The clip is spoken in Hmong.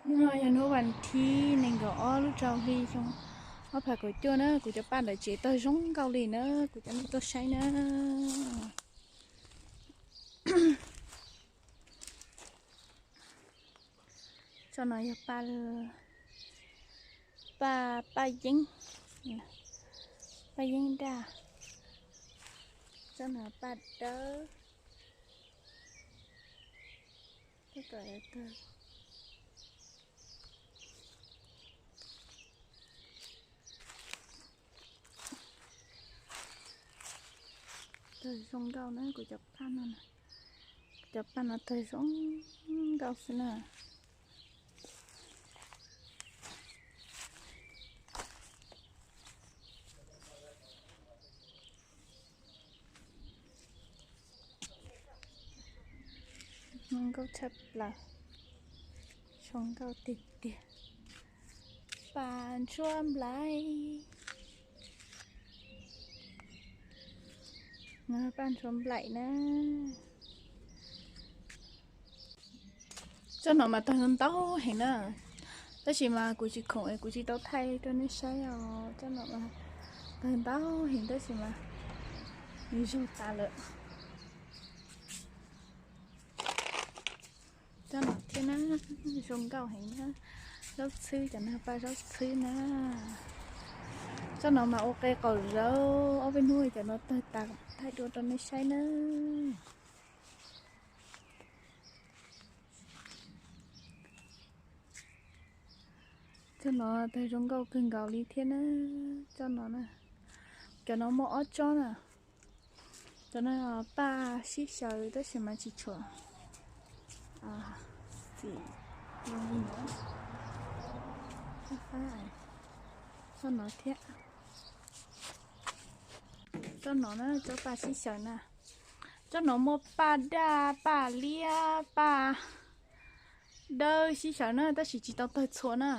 Hnub no yog hnub vas thib nees nkaum ob lub rau hli xyoo ob phav kaum cuaj na, kuv cov paj ntawm tsev tawg zoo nkauj li na, kuv coj nej tuaj saib na. Tsob no yog paj, paj, paj yeeb, paj yeeb daj. Tsob no paj dawb. Tawg zoo nkauj na, kuv cov paj no, cov paj no tawg zoo nkauj xwb na. Zoo nkauj tshaj plaws, zoo nkauj tiag tiag. Paj ntsuab nplaim, paj ntsuab nplaim na. Tsob no mas tawg ntau heev na, tab sis mas kuv tsis khoom es kuv tsis tau thaij rau nej saib os. Tsob no mas tawg ntau heev tab sis mas nws zoo tas lawm. Tsob no thiab na, zoo nkauj heev na, zaub txhwb, cov no paj zaub txhwb na. Tsob no mas ua qe qaum zaub, ob peb hnub cov no tawg tas thaij dua rau nej saib na. Tsob no tawg zoo nkauj kawg nkaus li thiab na. Tsob no na, cov no muaj ob tsob na. Cov no paj sib xyaw tab sis mas tsis tshua txim zoo li no. Tsob no thiab. Tsob no na, tsob paj sib xyaw na. Tsob no muaj paj daj, paj liab, paj dawb sib xyaw na, tab sis tsis tau tawg txhua na.